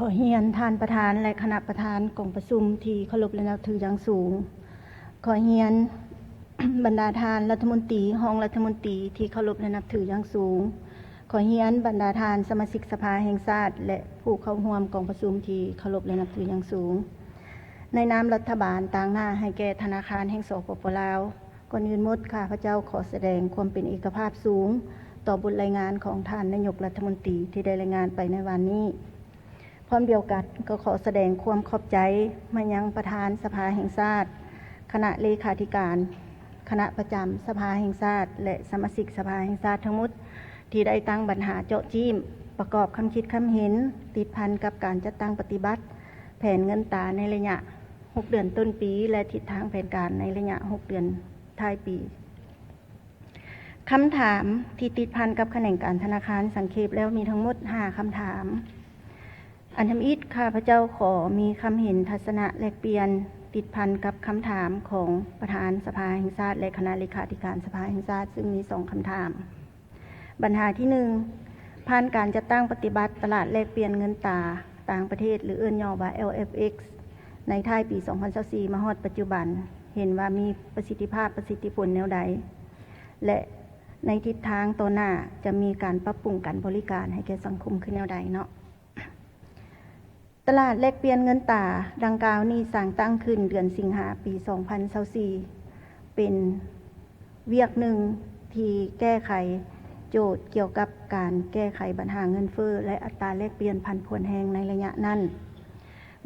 ຂໍຮຽນທ່ານປະທານ ແລະ ຄະນະປະທານກອງປະຊຸມທີ່ເຄົາລົບ ແລະ ນັບຖືຢ່າງສູງ. ຂໍຮຽນບັນດາທ່ານລັດຖະມົນຕີ, ຮອງລັດຖະມົນຕີທີ່ເຄົາລົບ ແລະ ນັບຖືຢ່າງສູງ. ຂໍຮຽນບັນດາທ່ານສະມາຊິກສະພາແຫ່ງຊາດ ແລະ ຜູ້ເຂົ້າຮ່ວມກອງປະຊຸມທີ່ເຄົາລົບ ແລະ ນັບຖືຢ່າງສູງ. ໃນນາມລັດຖະບານຕາງໜ້າໃຫ້ແກ່ທະນາຄານແຫ່ງ ສປປ ລາວ, ກ່ອນອື່ນໝົດ ຂ້າພະເຈົ້າຂໍສະແດງຄວາມເປັນເອກະພາບສູງຕໍ່ບົດລາຍງານຂອງທ່ານນາຍົກລັດຖະມົນຕີທີ່ໄດ້ລາຍງານໄປໃນວານນີ້. ພ້ອມດຽວກັນກໍຂໍສະແດງຄວາມຂອບໃຈມາຍັງປະທານສະພາແຫ່ງຊາດ, ຄະນະເລຂາທິການ, ຄະນະປະຈຳສະພາແຫ່ງຊາດ ແລະ ສະມາຊິກສະພາແຫ່ງຊາດທັງໝົດ ທີ່ໄດ້ຕັ້ງບັນຫາເຈາະຈີ້ມ, ປະກອບຄຳຄິດຄຳເຫັນ ຕິດພັນກັບການຈັດຕັ້ງປະຕິບັດແຜນເງິນຕາໃນໄລຍະຫົກເດືອນຕົ້ນປີ ແລະ ທິດທາງແຜນການໃນໄລຍະຫົກເດືອນທ້າຍປີ. ຄຳຖາມທີ່ຕິດພັນກັບຂະແໜງການທະນາຄານສັງເຂບແລ້ວມີທັງໝົດຫ້າຄຳຖາມ. ອັນທຳອິດ, ຂ້າພະເຈົ້າຂໍມີຄຳເຫັນທັດສະນະແລກປ່ຽນຕິດພັນກັບຄຳຖາມຂອງປະທານສະພາແຫ່ງຊາດ ແລະ ຄະນະເລຂາທິການສະພາແຫ່ງຊາດ, ຊຶ່ງມີສອງຄຳຖາມ. ບັນຫາທີໜຶ່ງ, ຜ່ານການຈັດຕັ້ງປະຕິບັດຕະຫຼາດແລກປ່ຽນເງິນຕາຕ່າງປະເທດ ຫຼື ເອີ້ນຫຍໍ້ວ່າ ແອລເອັຟເອັກ ໃນທ້າຍປີສອງພັນຊາວສີ່ມາຮອດປັດຈຸບັນ, ເຫັນວ່າມີປະສິດທິພາບ, ປະສິດທິຜົນແນວໃດ ແລະ ໃນທິດທາງຕໍ່ໜ້າຈະມີການປັບປຸງການບໍລິການໃຫ້ແກ່ສັງຄົມຄືແນວໃດເນາະ? ຕະຫຼາດແລກປ່ຽນເງິນຕາດັ່ງກ່າວນີ້ສ້າງຕັ້ງຂຶ້ນເດືອນສິງຫາປີສອງພັນຊາວສີ່ ເປັນວຽກໜຶ່ງທີ່ແກ້ໄຂໂຈດກ່ຽວກັບການແກ້ໄຂບັນຫາເງິນເຟີ້ ແລະ ອັດຕາແລກປ່ຽນຜັນຜວນແຮງໃນໄລຍະນັ້ນ.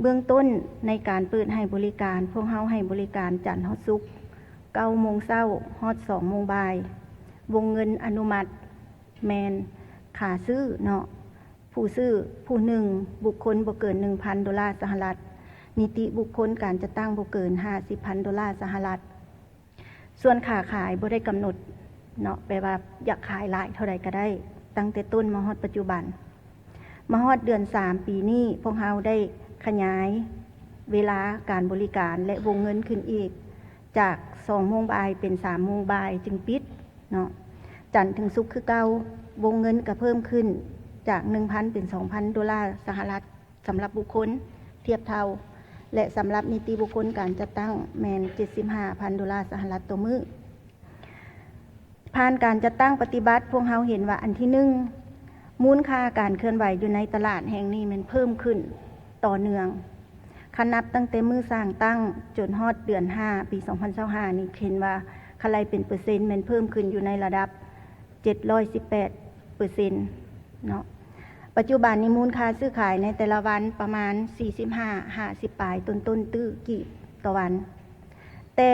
ເບື້ອງຕົ້ນໃນການເປີດໃຫ້ບໍລິການ, ພວກເຮົາໃຫ້ບໍລິການຈັນຮອດສຸກ ເກົ້າໂມງເຊົ້າຮອດສອງໂມງບ່າຍ. ວົງເງິນອະນຸມັດແມ່ນຄ່າຊື້ເນາະ, ຜູ້ຊື້ຜູ້ໜຶ່ງ, ບຸກຄົນບໍ່ເກີນໜຶ່ງພັນໂດລາສະຫະລັດ, ນິຕິບຸກຄົນການຈັດຕັ້ງບໍ່ເກີນຫ້າສິບພັນໂດລາສະຫະລັດ. ສ່ວນຄ່າຂາຍບໍ່ໄດ້ກຳນົດເນາະ, ແປວ່າຢາກຂາຍຫຼາຍເທົ່າໃດກໍໄດ້, ຕັ້ງແຕ່ຕົ້ນມາຮອດປັດຈຸບັນ. ມາຮອດເດືອນສາມປີນີ້, ພວກເຮົາໄດ້ຂະຫຍາຍເວລາການບໍລິການ ແລະ ວົງເງິນຂຶ້ນອີກ, ຈາກສອງໂມງບ່າຍເປັນສາມໂມງບ່າຍຈຶ່ງປິດເນາະ. ຈັນເຖິງສຸກຄືເກົ່າ, ວົງເງິນກໍເພີ່ມຂຶ້ນຈາກໜຶ່ງພັນເປັນສອງພັນໂດລາສະຫະລັດ ສຳລັບບຸກຄົນທຽບເທົ່າ ແລະ ສຳລັບນິຕິບຸກຄົນການຈັດຕັ້ງແມ່ນເຈັດສິບຫ້າພັນໂດລາສະຫະລັດຕໍ່ມື້. ຜ່ານການຈັດຕັ້ງປະຕິບັດ, ພວກເຮົາເຫັນວ່າ ອັນທີໜຶ່ງ, ມູນຄ່າການເຄື່ອນໄຫວຢູ່ໃນຕະຫຼາດແຫ່ງນີ້ແມ່ນເພີ່ມຂຶ້ນຕໍ່ເນື່ອງ. ຄັນນັບຕັ້ງແຕ່ມື້ສ້າງຕັ້ງຈົນຮອດເດືອນຫ້າປີສອງພັນຊາວຫ້ານີ້, ເຫັນວ່າຄັນໄລ່ເປັນເປີເຊັນແມ່ນເພີ່ມຂຶ້ນຢູ່ໃນລະດັບເຈັດຮ້ອຍສິບແປດເປີເຊັນເນາະ. ປັດຈຸບັນນີ້ມູນຄ່າຊື້ຂາຍໃນແຕ່ລະວັນປະມານສີ່ສິບຫ້າ ຫ້າສິບປາຍຕົ້ນໆຕື້ກີບຕໍ່ວັນ. ແຕ່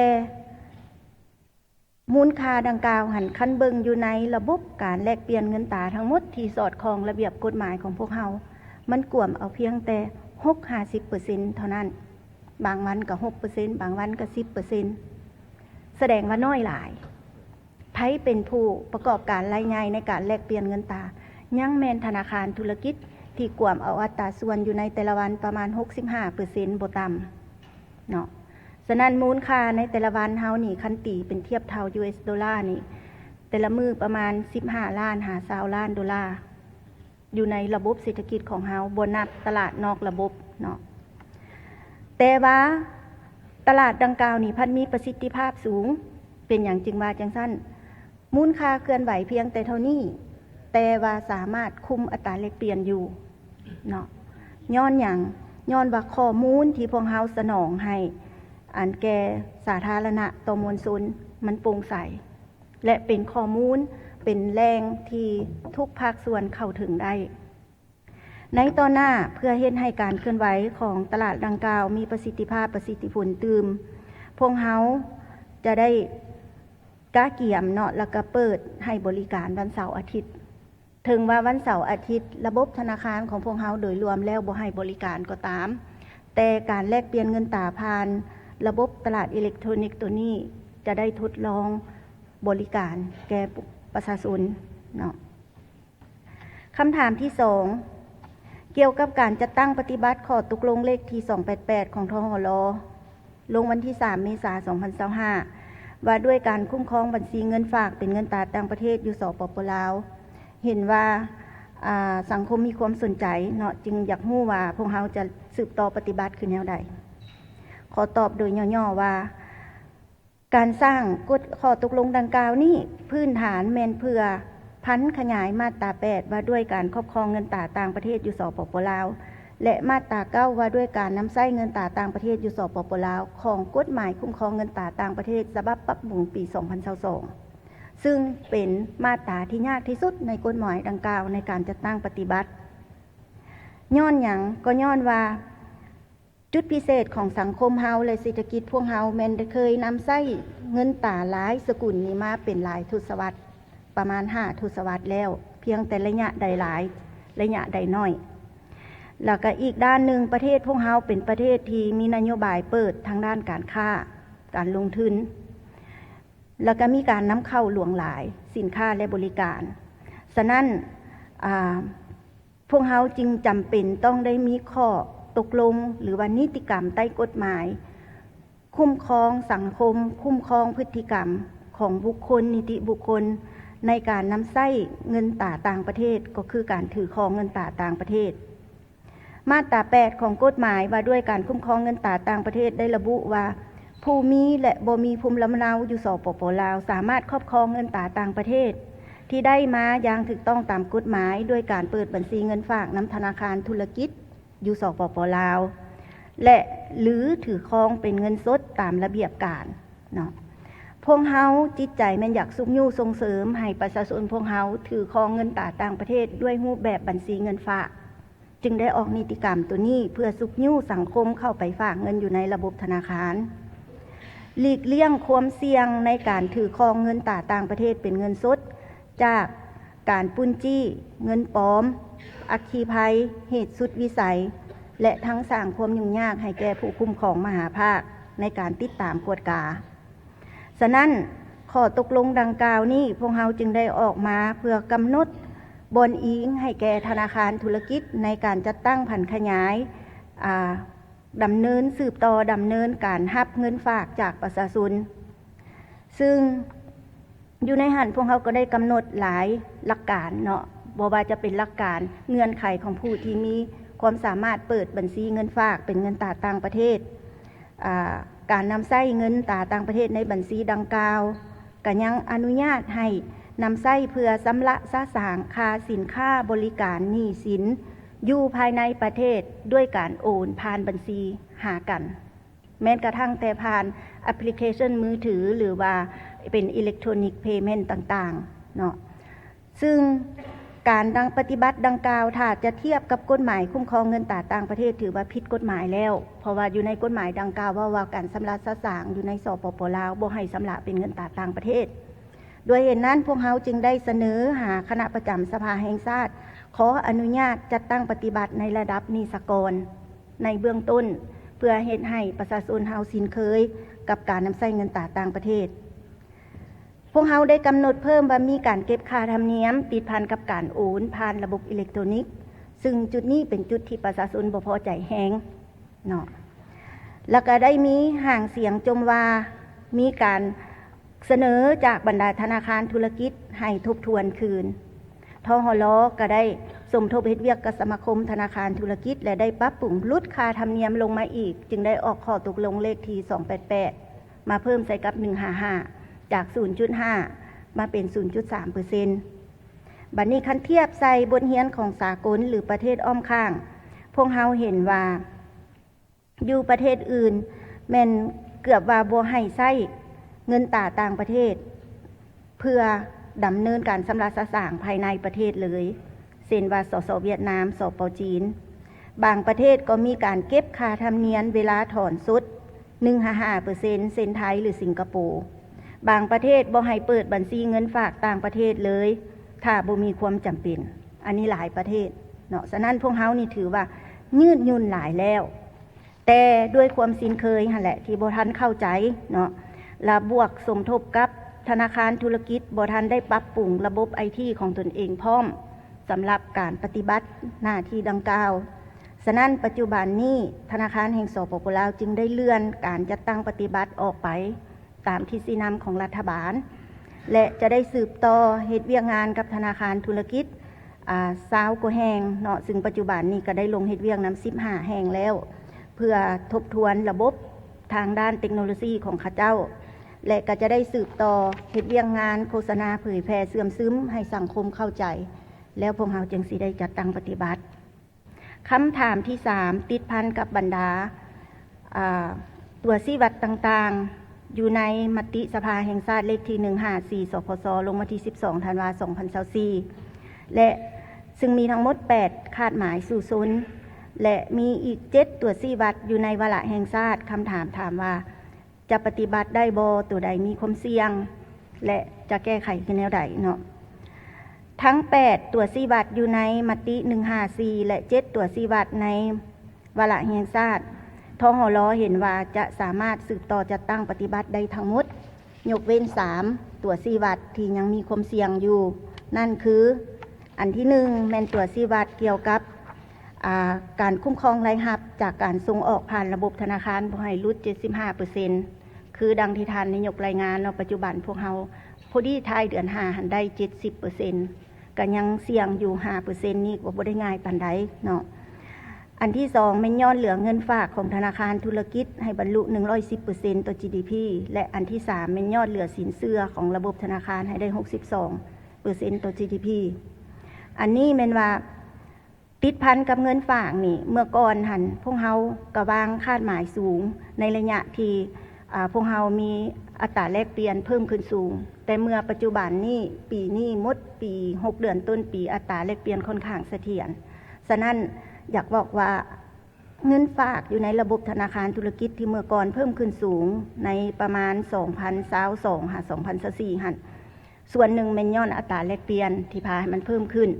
ມູນຄ່າດັ່ງກ່າວຫັ້ນ ຄັນເບິ່ງຢູ່ໃນລະບົບການແລກປ່ຽນເງິນຕາທັງໝົດທີ່ສອດຄ່ອງລະບຽບກົດໝາຍຂອງພວກເຮົາ, ມັນກວມເອົາພຽງແຕ່ຫົກຫາສິບເປີເຊັນເທົ່ານັ້ນ. ບາງວັນກໍຫົກເປີເຊັນ, ບາງວັນກໍສິບເປີເຊັນ. ສະແດງວ່ານ້ອຍຫຼາຍ. ໃຜເປັນຜູ້ປະກອບການລາຍໃຫຍ່ໃນການແລກປ່ຽນເງິນຕາ? ຍັງແມ່ນທະນາຄານທຸລະກິດທີ່ກວມເອົາອັດຕາສ່ວນຢູ່ໃນແຕ່ລະວັນປະມານຫົກສິບຫ້າເປີເຊັນບໍ່ຕ່ຳເນາະ. ສະນັ້ນ ມູນຄ່າໃນແຕ່ລະວັນເຮົານີ້ ຄັນຕີເປັນທຽບເທົ່າຢູເອັສໂດລານີ້ ແຕ່ລະມື້ປະມານສິບຫ້າລ້ານຫາຊາວລ້ານໂດລາ ຢູ່ໃນລະບົບເສດຖະກິດຂອງເຮົາ, ບໍ່ນັບຕະຫຼາດນອກລະບົບເນາະ. ແຕ່ວ່າຕະຫຼາດດັ່ງກ່າວນີ້ພັດມີປະສິດທິພາບສູງ. ເປັນຫຍັງຈຶ່ງວ່າຈັ່ງຊັ້ນ? ມູນຄ່າເຄື່ອນໄຫວພຽງແຕ່ເທົ່ານີ້, ແຕ່ວ່າສາມາດຄຸມອັດຕາແລກປ່ຽນຢູ່ເນາະ. ຍ້ອນຫຍັງ? ຍ້ອນວ່າຂໍ້ມູນທີ່ພວກເຮົາສະໜອງໃຫ້ ອັນແກ່ສາທາລະນະຕໍ່ມວນຊົນ ມັນໂປ່ງໃສ ແລະ ເປັນຂໍ້ມູນ, ເປັນແຫຼ່ງທີ່ທຸກພາກສ່ວນເຂົ້າເຖິງໄດ້. ໃນຕໍ່ໜ້າ, ເພື່ອເຮັດໃຫ້ການເຄື່ອນໄຫວຂອງຕະຫຼາດດັ່ງກ່າວມີປະສິດທິພາບ, ປະສິດທິຜົນຕື່ມ, ພວກເຮົາຈະໄດ້ກະກຽມເນາະ, ແລ້ວກະເປີດໃຫ້ບໍລິການວັນເສົາອາທິດ. ເຖິງວ່າວັນເສົາອາທິດ, ລະບົບທະນາຄານຂອງພວກເຮົາໂດຍລວມແລ້ວບໍ່ໃຫ້ບໍລິການກໍຕາມ, ແຕ່ການແລກປ່ຽນເງິນຕາຜ່ານລະບົບຕະຫຼາດອີເລັກໂທຣນິກໂຕນີ້ ຈະໄດ້ທົດລອງບໍລິການແກ່ປະຊາຊົນເນາະ. ຄຳຖາມທີສອງ, ກ່ຽວກັບການຈັດຕັ້ງປະຕິບັດຂໍ້ຕົກລົງເລກທີສອງແປດແປດຂອງ ທຫລ ລົງວັນທີສາມເມສາສອງພັນຊາວຫ້າ ວ່າດ້ວຍການຄຸ້ມຄອງບັນຊີເງິນຝາກເປັນເງິນຕາຕ່າງປະເທດຢູ່ ສປປ ລາວ, ເຫັນວ່າ ອາ ສັງຄົມມີຄວາມສົນໃຈເນາະ, ຈຶ່ງຢາກຮູ້ວ່າພວກເຮົາຈະສືບຕໍ່ປະຕິບັດຄືແນວໃດ. ຂໍຕອບໂດຍຫຍໍ້ໆວ່າ ການສ້າງກົດຂໍ້ຕົກລົງດັ່ງກ່າວນີ້ ພື້ນຖານແມ່ນເພື່ອຜັນຂະຫຍາຍມາດຕາແປດ ວ່າດ້ວຍການຄອບຄອງເງິນຕາຕ່າງປະເທດຢູ່ ສປປ ລາວ ແລະ ມາດຕາເກົ້າ ວ່າດ້ວຍການນຳໃຊ້ເງິນຕາຕ່າງປະເທດຢູ່ ສປປ ລາວ ຂອງກົດໝາຍຄຸ້ມຄອງເງິນຕາຕ່າງປະເທດ ສະບັບປັບປຸງປີສອງພັນຊາວສອງ ຊຶ່ງເປັນມາດຕາທີ່ຍາກທີ່ສຸດໃນກົດໝາຍດັ່ງກ່າວໃນການຈັດຕັ້ງປະຕິບັດ. ຍ້ອນຫຍັງ? ກໍຍ້ອນວ່າ ຈຸດພິເສດຂອງສັງຄົມເຮົາ ແລະ ເສດຖະກິດພວກເຮົາແມ່ນໄດ້ເຄີຍນຳໃຊ້ເງິນຕາຫຼາຍສະກຸນນີ້ມາເປັນຫຼາຍທົດສະວັດ, ປະມານຫ້າທົດສະວັດແລ້ວ, ພຽງແຕ່ໄລຍະໃດຫຼາຍ, ໄລຍະໃດໜ້ອຍ. ແລ້ວກະອີກດ້ານໜຶ່ງ, ປະເທດພວກເຮົາເປັນປະເທດທີ່ມີນະໂຍບາຍເປີດທາງດ້ານການຄ້າ, ການລົງທຶນ, ແລ້ວກະມີການນຳເຂົ້າຫຼວງຫຼາຍ, ສິນຄ້າ ແລະ ບໍລິການ. ສະນັ້ນ, ອາ, ພວກເຮົາຈຶ່ງຈຳເປັນຕ້ອງໄດ້ມີຂໍ້ຕົກລົງ ຫຼືວ່ານິຕິກຳໃຕ້ກົດໝາຍ ຄຸ້ມຄອງສັງຄົມ, ຄຸ້ມຄອງພຶດຕິກຳຂອງບຸກຄົນ, ນິຕິບຸກຄົນ ໃນການນຳໃຊ້ເງິນຕາຕ່າງປະເທດ, ກໍຄືການຖືຄອງເງິນຕາຕ່າງປະເທດ. ມາດຕາແປດຂອງກົດໝາຍວ່າດ້ວຍການຄຸ້ມຄອງເງິນຕາຕ່າງປະເທດ ໄດ້ລະບຸວ່າ ຜູ້ມີ ແລະ ບໍ່ມີພູມລຳເນົາຢູ່ ສປປ ລາວ ສາມາດຄອບຄອງເງິນຕາຕ່າງປະເທດ ທີ່ໄດ້ມາຢ່າງຖືກຕ້ອງຕາມກົດໝາຍ ດ້ວຍການເປີດບັນຊີເງິນຝາກນຳທະນາຄານທຸລະກິດຢູ່ ສປປ ລາວ ແລະ ຫຼື ຖືຄອງເປັນເງິນສົດຕາມລະບຽບການເນາະ. ພວກເຮົາຈິດໃຈແມ່ນຢາກຊຸກຍູ້ສົ່ງເສີມໃຫ້ປະຊາຊົນພວກເຮົາຖືຄອງເງິນຕາຕ່າງປະເທດດ້ວຍຮູບແບບບັນຊີເງິນຝາກ. ຈຶ່ງໄດ້ອອກນິຕິກຳໂຕນີ້ເພື່ອຊຸກຍູ້ສັງຄົມເຂົ້າໄປຝາກເງິນຢູ່ໃນລະບົບທະນາຄານ, ຫຼີກລ່ຽງຄວາມສ່ຽງໃນການຖືຄອງເງິນຕາຕ່າງປະເທດເປັນເງິນສົດ ຈາກການປຸ້ນຈີ້, ເງິນປອມ, ອັກຄີໄພ, ເຫດສຸດວິໄສ ແລະ ທັງສ້າງຄວາມຫຍຸ້ງຍາກໃຫ້ແກ່ຜູ້ຄຸ້ມຄອງມະຫາພາກໃນການຕິດຕາມກວດກາ. ສະນັ້ນ, ຂໍ້ຕົກລົງດັ່ງກ່າວນີ້ ພວກເຮົາຈຶ່ງໄດ້ອອກມາເພື່ອກຳນົດບ່ອນອີງໃຫ້ແກ່ທະນາຄານທຸລະກິດໃນການຈັດຕັ້ງຜັນຂະຫຍາຍ, ອາ, ດຳເນີນ, ສືບຕໍ່ດຳເນີນການຮັບເງິນຝາກຈາກປະຊາຊົນ. ຊຶ່ງຢູ່ໃນຫັ້ນພວກເຮົາກໍໄດ້ກຳນົດຫຼາຍຫຼັກການເນາະ, ບໍ່ວ່າຈະເປັນຫຼັກການເງື່ອນໄຂຂອງຜູ້ທີ່ມີຄວາມສາມາດເປີດບັນຊີເງິນຝາກເປັນເງິນຕາຕ່າງປະເທດ, ອາ, ການນຳໃຊ້ເງິນຕາຕ່າງປະເທດໃນບັນຊີດັ່ງກ່າວ ກໍຍັງອະນຸຍາດໃຫ້ນຳໃຊ້ເພື່ອຊຳລະສະສາງຄ່າສິນຄ້າບໍລິການໜີ້ສິນຢູ່ພາຍໃນປະເທດ ດ້ວຍການໂອນຜ່ານບັນຊີຫາກັນ, ແມ່ນກະທັ່ງແຕ່ຜ່ານແອັບພລິເຄຊັນມືຖື ຫຼືວ່າເປັນອີເລັກໂທຣນິກເພເມັນຕ່າງໆເນາະ. ຊຶ່ງການດັງປະຕິບັດດັ່ງກ່າວ ຖ້າຈະທຽບກັບກົດໝາຍຄຸ້ມຄອງເງິນຕາຕ່າງປະເທດ ຖືວ່າຜິດກົດໝາຍແລ້ວ, ເພາະວ່າຢູ່ໃນກົດໝາຍດັ່ງກ່າວເວົ້າວ່າການຊຳລະສະສາງຢູ່ໃນ ສປປ ລາວ ບໍ່ໃຫ້ຊຳລະເປັນເງິນຕາຕ່າງປະເທດ. ດ້ວຍເຫດນັ້ນ, ພວກເຮົາຈຶ່ງໄດ້ສະເໜີຫາຄະນະປະຈຳສະພາແຫ່ງຊາດ ຂໍອະນຸຍາດຈັດຕັ້ງປະຕິບັດໃນລະດັບນີ້ສາກ່ອນ ໃນເບື້ອງຕົ້ນ ເພື່ອເຮັດໃຫ້ປະຊາຊົນເຮົາຊິນເຄີຍກັບການນຳໃຊ້ເງິນຕາຕ່າງປະເທດ. ພວກເຮົາໄດ້ກຳນົດເພີ່ມວ່າມີການເກັບຄ່າທຳນຽມຕິດພັນກັບການໂອນຜ່ານລະບົບອີເລັກໂທຣນິກ, ຊຶ່ງຈຸດນີ້ເປັນຈຸດທີ່ປະຊາຊົນບໍ່ພໍໃຈແຮງເນາະ. ແລ້ວກະໄດ້ມີຫາງສຽງຈົ່ມວ່າມີການສະເໜີຈາກບັນດາທະນາຄານທຸລະກິດໃຫ້ທົບທວນຄືນ. ທຫລ ກະໄດ້ສົມທົບເຮັດວຽກກັບສະມາຄົມທະນາຄານທຸລະກິດ ແລະ ໄດ້ປັບປຸງຫຼຸດຄ່າທຳນຽມລົງມາອີກ, ຈຶ່ງໄດ້ອອກຂໍ້ຕົກລົງເລກທີສອງແປດແປດ ມາເພີ່ມໃສ່ກັບໜຶ່ງຫ້າຫ້າ ຈາກສູນຈຸດຫ້າ ມາເປັນສູນຈຸດສາມເປີເຊັນ. ບັດນີ້ຄັນທຽບໃສ່ບົດຮຽນຂອງສາກົນ ຫຼື ປະເທດອ້ອມຂ້າງ, ພວກເຮົາເຫັນວ່າຢູ່ປະເທດອື່ນແມ່ນເກືອບວ່າບໍ່ໃຫ້ໃຊ້ເງິນຕາຕ່າງປະເທດ ເພື່ອດຳເນີນການຊຳລະສະສາງພາຍໃນປະເທດເລີຍ, ເຊັ່ນວ່າ ສສ ຫວຽດນາມ, ສປ ຈີນ. ບາງປະເທດກໍມີການເກັບຄ່າທຳນຽມເວລາຖອນສົດ ໜຶ່ງຫາຫ້າເປີເຊັນ ເຊັ່ນ ໄທ ຫຼື ສິງກະໂປ. ບາງປະເທດບໍ່ໃຫ້ເປີດບັນຊີເງິນຝາກຕ່າງປະເທດເລີຍ ຖ້າບໍ່ມີຄວາມຈຳເປັນ. ອັນນີ້ຫຼາຍປະເທດເນາະ. ສະນັ້ນ ພວກເຮົານີ້ຖືວ່າຍືດຫຍຸ້ນຫຼາຍແລ້ວ. ແຕ່ດ້ວຍຄວາມຊິນເຄີຍຫັ້ນແຫຼະ ທີ່ບໍ່ທັນເຂົ້າໃຈເນາະ ລະບວກສົມທົບກັບທະນາຄານທຸລະກິດບໍ່ທັນໄດ້ປັບປຸງລະບົບໄອທີຂອງຕົນເອງພ້ອມ ສຳລັບການປະຕິບັດໜ້າທີ່ດັ່ງກ່າວ. ສະນັ້ນ ປັດຈຸບັນນີ້ ທະນາຄານແຫ່ງ ສປປ ລາວ ຈຶ່ງໄດ້ເລື່ອນການຈັດຕັ້ງປະຕິບັດອອກໄປຕາມທິດຊີ້ນຳຂອງລັດຖະບານ ແລະ ຈະໄດ້ສືບຕໍ່ເຮັດວຽກງານກັບທະນາຄານທຸລະກິດ ອາ ຊາວກວ່າແຫ່ງເນາະ, ຊຶ່ງປັດຈຸບັນນີ້ກໍໄດ້ລົງເຮັດວຽກນຳສິບຫ້າແຫ່ງແລ້ວ ເພື່ອທົບທວນລະບົບທາງດ້ານເຕັກໂນໂລຊີຂອງເຂົາເຈົ້າ ແລະ ກໍຈະໄດ້ສືບຕໍ່ເຮັດວຽກງານໂຄສະນາເຜີຍແຜ່ເຊື່ອມຊຶມໃຫ້ສັງຄົມເຂົ້າໃຈ, ແລ້ວພວກເຮົາຈຶ່ງຊິໄດ້ຈັດຕັ້ງປະຕິບັດ. ຄຳຖາມທີສາມ ຕິດພັນກັບບັນດາ ອາ ຕົວຊີ້ວັດຕ່າງໆ ຢູ່ໃນມະຕິສະພາແຫ່ງຊາດເລກທີໜຶ່ງຫ້າສີ່ ສພຊ ລົງວັນທີສິບສອງ ທັນວາ ສອງພັນຊາວສີ່ ແລະ ຊຶ່ງມີທັງໝົດແປດຄາດໝາຍສູ້ຊົນ ແລະ ມີອີກເຈັດຕົວຊີ້ວັດຢູ່ໃນວາລະແຫ່ງຊາດ. ຄຳຖາມຖາມວ່າ ຈະປະຕິບັດໄດ້ບໍ່? ຕົວໃດມີຄວາມສ່ຽງ ແລະ ຈະແກ້ໄຂຄືແນວໃດເນາະ? ທັງແປດຕົວຊີ້ວັດຢູ່ໃນມະຕິໜຶ່ງຫ້າສີ່ ແລະ ເຈັດຕົວຊີ້ວັດໃນວາລະແຫ່ງຊາດ ທຫລ ເຫັນວ່າຈະສາມາດສືບຕໍ່ຈັດຕັ້ງປະຕິບັດໄດ້ທັງໝົດ ຍົກເວັ້ນສາມຕົວຊີ້ວັດທີ່ຍັງມີຄວາມສ່ຽງຢູ່, ນັ້ນຄື ອັນທີໜຶ່ງ ແມ່ນຕົວຊີ້ວັດກ່ຽວກັບ ອາ ການຄຸ້ມຄອງລາຍຮັບຈາກການສົ່ງອອກຜ່ານລະບົບທະນາຄານບໍ່ໃຫ້ຫຼຸດເຈັດສິບຫ້າເປີເຊັນ ຄືດັ່ງທີ່ທ່ານນາຍົກລາຍງານເນາະ, ປັດຈຸບັນພວກເຮົາພໍດີທ້າຍເດືອນຫ້າຫັ້ນໄດ້ເຈັດສິບເປີເຊັນ ກໍຍັງສ່ຽງຢູ່ຫ້າເປີເຊັນນີ້ກໍບໍ່ໄດ້ງ່າຍປານໃດເນາະ. ອັນທີສອງ ແມ່ນຍ້ອນເຫຼືອເງິນຝາກຂອງທະນາຄານທຸລະກິດໃຫ້ບັນລຸໜຶ່ງຮ້ອຍສິບເປີເຊັນຕໍ່ ຈີດີພີ ແລະ ອັນທີສາມ ແມ່ນຍ້ອນເຫຼືອສິນເຊື່ອຂອງລະບົບທະນາຄານໃຫ້ໄດ້ຫົກສິບສອງເປີເຊັນຕໍ່ ຈີດີພີ. ອັນນີ້ແມ່ນວ່າ ຕິດພັນກັບເງິນຝາກນີ້ ເມື່ອກ່ອນຫັ້ນພວກເຮົາກໍວາງຄາດໝາຍສູງໃນໄລຍະທີ່ ອາ ພວກເຮົາມີອັດຕາແລກປ່ຽນເພີ່ມຂຶ້ນສູງ, ແຕ່ເມື່ອປັດຈຸບັນນີ້ ປີນີ້ໝົດປີ ຫົກເດືອນຕົ້ນປີ ອັດຕາແລກປ່ຽນຂ້ອນຂ້າງສະຖຽນ. ສະນັ້ນ ຢາກບອກວ່າເງິນຝາກຢູ່ໃນລະບົບທະນາຄານທຸລະກິດທີ່ເມື່ອກ່ອນເພີ່ມຂຶ້ນສູງໃນປະມານສອງພັນຊາວສອງຫາສອງພັນຊາວສີ່ຫັ້ນ ສ່ວນໜຶ່ງແມ່ນຍ້ອນອັດຕາແລກປ່ຽນທີ່ພາໃຫ້ມັນເພີ່ມຂຶ້ນ.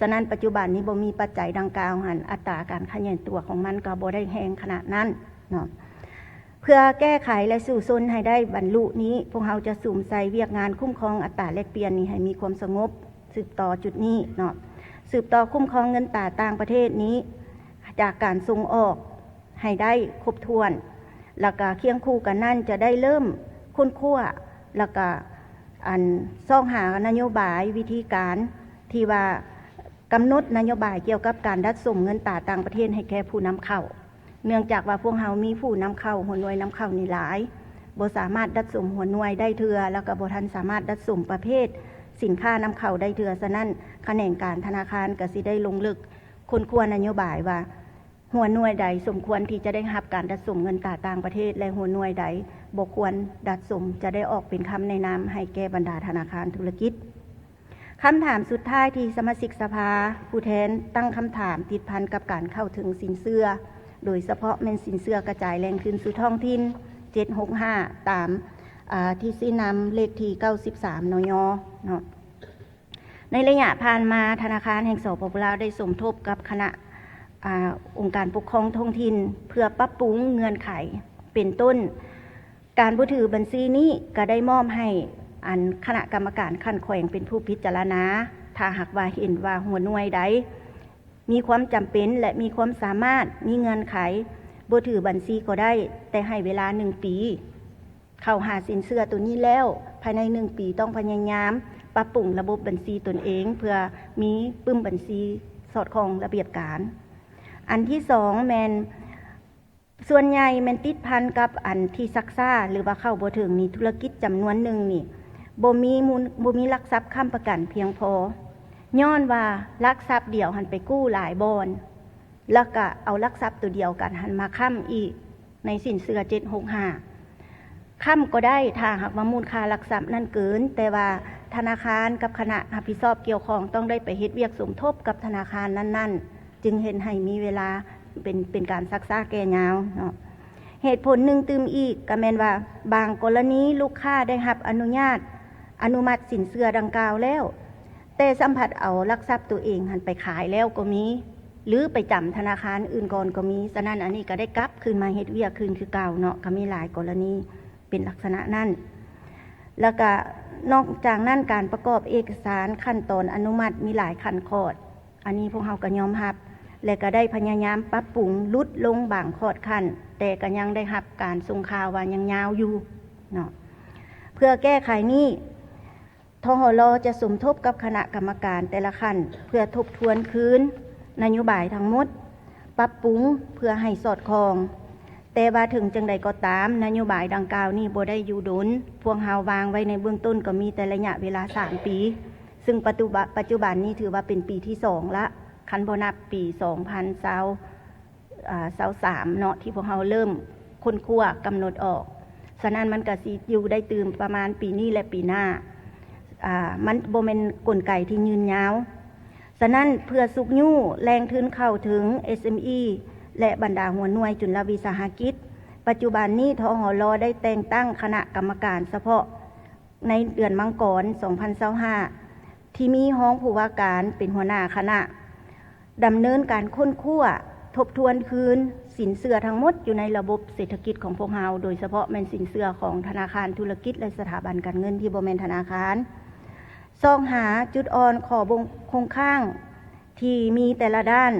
ສະນັ້ນ ປັດຈຸບັນນີ້ບໍ່ມີປັດໄຈດັ່ງກ່າວຫັ້ນ ອັດຕາການຂະຫຍາຍຕົວຂອງມັນກໍບໍ່ໄດ້ແຮງຂະໜາດນັ້ນເນາະ. ເພື່ອແກ້ໄຂ ແລະ ສູ້ຊົນໃຫ້ໄດ້ບັນລຸນີ້ ພວກເຮົາຈະສຸມໃສ່ວຽກງານຄຸ້ມຄອງອັດຕາແລກປ່ຽນນີ້ໃຫ້ມີຄວາມສະຫງົບ ສືບຕໍ່ຈຸດນີ້ເນາະ, ສືບຕໍ່ຄຸ້ມຄອງເງິນຕາຕ່າງປະເທດນີ້ ຈາກການສົ່ງອອກ ໃຫ້ໄດ້ຄົບຖ້ວນ ແລ້ວກະຄຽງຄູ່ກັນນັ້ນຈະໄດ້ເລີ່ມຄົ້ນຄວ້າ ແລ້ວກະ ອັນ ຊອກຫານະໂຍບາຍ ວິທີການທີ່ວ່າກຳນົດນະໂຍບາຍກ່ຽວກັບການດັດສົມເງິນຕາຕ່າງປະເທດໃຫ້ແກ່ຜູ້ນຳເຂົ້າ, ເນື່ອງຈາກວ່າພວກເຮົາມີຜູ້ນຳເຂົ້າ ຫົວໜ່ວຍນຳເຂົ້ານີ້ຫຼາຍ, ບໍ່ສາມາດດັດສົມຫົວໜ່ວຍໄດ້ເທື່ອ ແລ້ວກະບໍ່ທັນສາມາດດັດສົມປະເພດສິນຄ້ານຳເຂົ້າໄດ້ເທື່ອ. ສະນັ້ນ ຂະແໜງການທະນາຄານກະຊິໄດ້ລົງເລິກຄົ້ນຄວ້ານະໂຍບາຍວ່າ ຫົວໜ່ວຍໃດສົມຄວນທີ່ຈະໄດ້ຮັບການດັດສົມເງິນຕາຕ່າງປະເທດ ແລະ ຫົວໜ່ວຍໃດບໍ່ຄວນດັດສົມ ຈະໄດ້ອອກເປັນຄຳແນະນຳໃຫ້ແກ່ບັນດາທະນາຄານທຸລະກິດ. ຄຳຖາມສຸດທ້າຍທີ່ສະມາຊິກສະພາຜູ້ແທນຕັ້ງຄຳຖາມຕິດພັນກັບການເຂົ້າເຖິງສິນເຊື່ອ, ໂດຍສະເພາະແມ່ນສິນເຊື່ອກະຈາຍແຫຼ່ງຄືນສູ່ທ້ອງຖິ່ນ ເຈັດຫົກຫ້າ ຕາມ ອາ ທິດຊີ້ນຳເລກທີເກົ້າສິບສາມ ນຍ ເນາະ. ໃນໄລຍະຜ່ານມາ ທະນາຄານແຫ່ງ ສປປ ລາວ ໄດ້ສົມທົບກັບຄະນະ ອາ ອົງການປົກຄອງທ້ອງຖິ່ນ ເພື່ອປັບປຸງເງື່ອນໄຂ ເປັນຕົ້ນ ການບໍ່ຖືບັນຊີນີ້ກໍໄດ້ມອບໃຫ້ ອັນ ຄະນະກຳມະການຂັ້ນແຂວງເປັນຜູ້ພິຈາລະນາ, ຖ້າຫາກວ່າເຫັນວ່າຫົວໜ່ວຍໃດມີຄວາມຈຳເປັນ ແລະ ມີຄວາມສາມາດ, ມີເງື່ອນໄຂ ບໍ່ຖືບັນຊີກໍໄດ້, ແຕ່ໃຫ້ເວລາໜຶ່ງປີ ເຂົ້າຫາສິນເຊື່ອໂຕນີ້ແລ້ວ ພາຍໃນໜຶ່ງປີຕ້ອງພະຍາຍາມປັບປຸງລະບົບບັນຊີຕົນເອງ ເພື່ອມີປຶ້ມບັນຊີສອດຄ່ອງລະບຽບການ. ອັນທີສອງແມ່ນ ສ່ວນໃຫຍ່ແມ່ນຕິດພັນກັບອັນທີ່ຊັກຊ້າ ຫຼືວ່າເຂົ້າບໍ່ເຖິງນີ້ ທຸລະກິດຈຳນວນໜຶ່ງນີ້ ບໍ່ມີມູນ ບໍ່ມີຫຼັກຊັບຄ້ຳປະກັນພຽງພໍ ຍ້ອນວ່າຫຼັກຊັບດຽວຫັ້ນໄປກູ້ຫຼາຍບ່ອນ ແລ້ວກະເອົາຫຼັກຊັບໂຕດຽວກັນຫັ້ນມາຄ້ຳອີກ ໃນສິນເຊື່ອເຈັດຫົກຫ້າ ຄ້ຳກໍໄດ້ ຖ້າຫາກວ່າມູນຄ່າຫຼັກຊັບນັ້ນເກີນ, ແຕ່ວ່າທະນາຄານກັບຄະນະຮັບຜິດຊອບກ່ຽວຂ້ອງຕ້ອງໄດ້ໄປເຮັດວຽກສົມທົບກັບທະນາຄານນັ້ນໆ ຈຶ່ງເຮັດໃຫ້ມີເວລາເປັນ ເປັນການຊັກຊ້າແກ່ຍາວເນາະ. ເຫດຜົນໜຶ່ງຕື່ມອີກກໍແມ່ນວ່າ ບາງກໍລະນີລູກຄ້າໄດ້ຮັບອະນຸຍາດ ອະນຸມັດສິນເຊື່ອດັ່ງກ່າວແລ້ວ, ແຕ່ຊ້ຳພັດເອົາຫຼັກຊັບໂຕເອງຫັ້ນໄປຂາຍແລ້ວກໍມີ ຫຼືໄປຈຳທະນາຄານອື່ນກ່ອນກໍມີ. ສະນັ້ນ ອັນນີ້ກໍໄດ້ກັບຄືນມາເຮັດວຽກຄືນຄືເກົ່າເນາະ, ກໍມີຫຼາຍກໍລະນີເປັນລັກສະນະນັ້ນ. ແລ້ວກະນອກຈາກນັ້ນ ການປະກອບເອກະສານຂັ້ນຕອນອະນຸມັດມີຫຼາຍຂັ້ນຂອດ, ອັນນີ້ພວກເຮົາກໍຍອມຮັບ ແລະ ກໍໄດ້ພະຍາຍາມປັບປຸງຫຼຸດລົງບາງຂອດຂັ້ນ, ແຕ່ກໍຍັງໄດ້ຮັບການສົ່ງຂ່າວວ່າຍັງຍາວຢູ່ເນາະ. ເພື່ອແກ້ໄຂນີ້ ທຫລ ຈະສົມທົບກັບຄະນະກຳມະການແຕ່ລະຂັ້ນ ເພື່ອທົບທວນຄືນນະໂຍບາຍທັງໝົດ, ປັບປຸງເພື່ອໃຫ້ສອດຄ່ອງ. ແຕ່ວ່າເຖິງຈັ່ງໃດກໍຕາມ, ນະໂຍບາຍດັ່ງກ່າວນີ້ບໍ່ໄດ້ຢູ່ດົນ. ພວກເຮົາວາງໄວ້ໃນເບື້ອງຕົ້ນກໍມີແຕ່ໄລຍະເວລາສາມປີ, ຊຶ່ງປັດຈຸບັນ, ປັດຈຸບັນນີ້ຖືວ່າເປັນປີທີສອງລະ, ຄັນບໍ່ນັບປີສອງພັນຊາວ ອາ ຊາວສາມເນາະ ທີ່ພວກເຮົາເລີ່ມຄົ້ນຄວ້າກຳນົດອອກ. ສະນັ້ນມັນກະຊິຢູ່ໄດ້ຕື່ມປະມານປີນີ້ ແລະ ປີໜ້າ. ອາ ມັນບໍ່ແມ່ນກົນໄກທີ່ຍືນຍາວ. ສະນັ້ນເພື່ອຊຸກຍູ້ແຫຼ່ງທຶນເຂົ້າເຖິງ ເອສເອັມອີ ແລະ ບັນດາຫົວໜ່ວຍຈຸນລະວິສາຫະກິດ, ປັດຈຸບັນນີ້ ທຫລ ໄດ້ແຕ່ງຕັ້ງຄະນະກຳມະການສະເພາະ ໃນເດືອນມັງກອນ ສອງພັນຊາວຫ້າ ທີ່ມີຮອງຜູ້ວ່າການເປັນຫົວໜ້າຄະນະ ດຳເນີນການຄົ້ນຄວ້າ, ທົບທວນຄືນສິນເຊື່ອທັງໝົດຢູ່ໃນລະບົບເສດຖະກິດຂອງພວກເຮົາ, ໂດຍສະເພາະແມ່ນສິນເຊື່ອຂອງທະນາຄານທຸລະກິດ ແລະ ສະຖາບັນການເງິນທີ່ບໍ່ແມ່ນທະນາຄານ, ຊອກຫາຈຸດອ່ອນ, ຂໍ້ບົງຄົງຄ້າງ ທີ່ມີແຕ່ລະດ້ານ,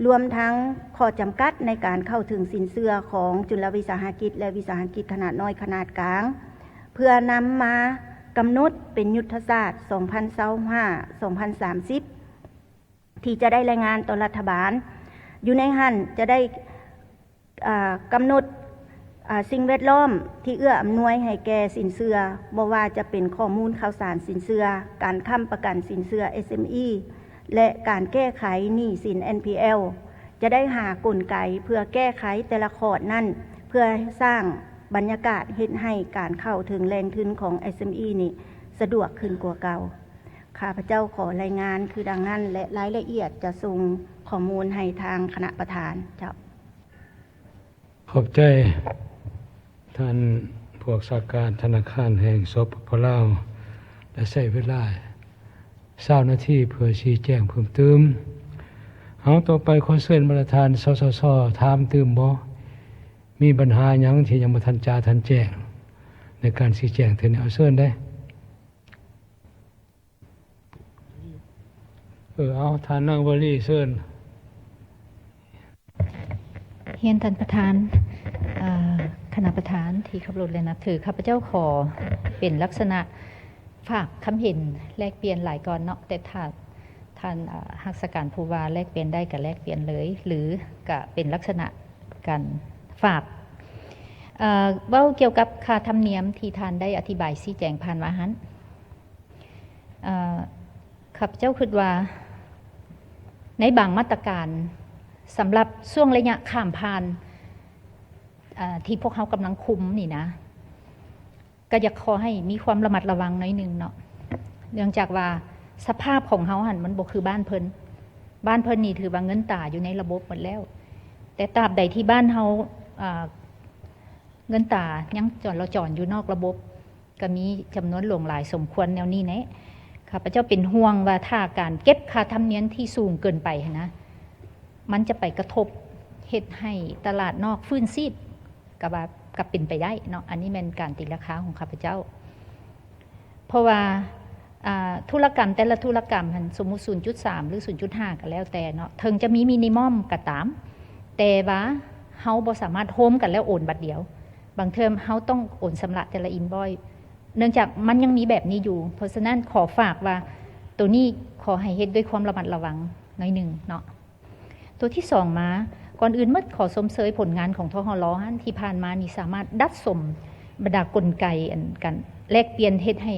ລວມທັງຂໍ້ຈຳກັດໃນການເຂົ້າເຖິງສິນເຊື່ອຂອງຈຸນລະວິສາຫະກິດ ແລະ ວິສາຫະກິດຂະໜາດນ້ອຍຂະໜາດກາງ, ເພື່ອນຳມາກຳນົດເປັນຍຸດທະສາດ ສອງພັນຊາວຫ້າ ສອງພັນສາມສິບ ທີ່ຈະໄດ້ລາຍງານຕໍ່ລັດຖະບານ. ຢູ່ໃນຫັ້ນຈະໄດ້ ອາ ກຳນົດ ອາ ສິ່ງແວດລ້ອມທີ່ເອື້ອອຳນວຍໃຫ້ແກ່ສິນເຊື່ອ, ບໍ່ວ່າຈະເປັນຂໍ້ມູນຂ່າວສານສິນເຊື່ອ, ການຄ້ຳປະກັນສິນເຊື່ອ ເອສເອັມອີ ແລະ ການແກ້ໄຂໜີ້ສິນ ເອັນພີແອລ. ຈະໄດ້ຫາກົນໄກເພື່ອແກ້ໄຂແຕ່ລະຂອດນັ້ນ, ເພື່ອສ້າງບັນຍາກາດເຮັດໃຫ້ການເຂົ້າເຖິງແຫຼ່ງທຶນຂອງ ເອສເອັມອີ ນີ້ສະດວກຂຶ້ນກວ່າເກົ່າ. ຂ້າພະເຈົ້າຂໍລາຍງານຄືດັ່ງນັ້ນ ແລະ ລາຍລະອຽດຈະສົ່ງຂໍ້ມູນໃຫ້ທາງຄະນະປະທານ. ເຈົ້າ. ຂອບໃຈທ່ານຜູ້ຮັກສາການທະນາຄານແຫ່ງ ສປປ ລາວ ໄດ້ໃຊ້ເວລາຊາວນາທີເພື່ອຊີ້ແຈງເພີ່ມຕື່ມ. ເອົາ, ຕໍ່ໄປຂໍເຊີນບັນດາທ່ານ ສສຊ ຖາມຕື່ມບໍ່? ມີບັນຫາຫຍັງທີ່ຍັງບໍ່ທັນຈະທັນແຈ້ງໃນການຊີ້ແຈງເທື່ອນີ້? ເອົາ, ເຊີນເດ້. ເອີ, ເອົາ, ທ່ານນາງວະລີ, ເຊີນ. ຮຽນທ່ານປະທານ, ເອີ, ຄະນະປະທານທີ່ເຄົາລົບ ແລະ ນັບຖື, ຂ້າພະເຈົ້າຂໍເປັນລັກສະນະຝາກຄຳເຫັນແລກປ່ຽນຫຼາຍກ່ອນເນາະ, ແຕ່ຖ້າທ່ານ, ເອີ, ຮັກສາການຜູ້ວ່າແລກປ່ຽນໄດ້ກໍແລກປ່ຽນເລີຍ ຫຼື ກໍເປັນລັກສະນະການຝາກ. ເອີ, ເວົ້າກ່ຽວກັບຄ່າທຳນຽມທີ່ທ່ານໄດ້ອະທິບາຍຊີ້ແຈງຜ່ານມາຫັ້ນ, ເອີ, ຂ້າພະເຈົ້າຄິດວ່າໃນບາງມາດຕະການສຳລັບຊ່ວງໄລຍະຂ້າມຜ່ານ, ເອີ, ທີ່ພວກເຮົາກຳລັງຄຸມນີ້ນະ, ກໍຢາກຂໍໃຫ້ມີຄວາມລະມັດລະວັງໜ້ອຍໜຶ່ງເນາະ, ເນື່ອງຈາກວ່າສະພາບຂອງເຮົາຫັ້ນມັນບໍ່ຄືບ້ານເພິ່ນ. ບ້ານເພິ່ນນີ້ຖືວ່າເງິນຕາຢູ່ໃນລະບົບໝົດແລ້ວ, ແຕ່ຕາບໃດທີ່ບ້ານເຮົາ, ເອີ, ເງິນຕາຍັງຈອນລະຈອນຢູ່ນອກລະບົບ, ກໍມີຈຳນວນຫຼວງຫຼາຍສົມຄວນແນວນີ້ແນະ. ຂ້າພະເຈົ້າເປັນຫ່ວງວ່າຖ້າການເກັບຄ່າທຳນຽມທີ່ສູງເກີນໄປຫັ້ນນະ, ມັນຈະໄປກະທົບເຮັດໃຫ້ຕະຫຼາດນອກຟື້ນຊີບ, ກໍວ່າ, ກໍເປັນໄປໄດ້ເນາະ. ອັນນີ້ແມ່ນການຕີລາຄາຂອງຂ້າພະເຈົ້າ. ເພາະວ່າ, ອ່າ, ທຸລະກຳແຕ່ລະທຸລະກຳຫັ້ນ, ສົມມຸດສູນຈຸດສາມ ຫຼື ສູນຈຸດຫ້າ ກໍແລ້ວແຕ່ເນາະ, ເຖິງຈະມີມິນິມອມກໍຕາມ, ແຕ່ວ່າເຮົາບໍ່ສາມາດໂຮມກັນແລ້ວໂອນບັດດຽວ. ບາງເທື່ອເຮົາຕ້ອງໂອນຊຳລະແຕ່ລະອິນວອຍ, ເນື່ອງຈາກມັນຍັງມີແບບນີ້ຢູ່. ເພາະສະນັ້ນຂໍຝາກວ່າ ໂຕນີ້ຂໍໃຫ້ເຮັດດ້ວຍຄວາມລະມັດລະວັງໜ້ອຍໜຶ່ງເນາະ. ໂຕທີສອງມາ, ກ່ອນອື່ນໝົດ ຂໍຊົມເຊີຍຜົນງານຂອງ ທຫລ ຫັ້ນ, ທີ່ຜ່ານມານີ້ສາມາດດັດສົມບັນດາກົນໄກອັນການແລກປ່ຽນ ເຮັດໃຫ້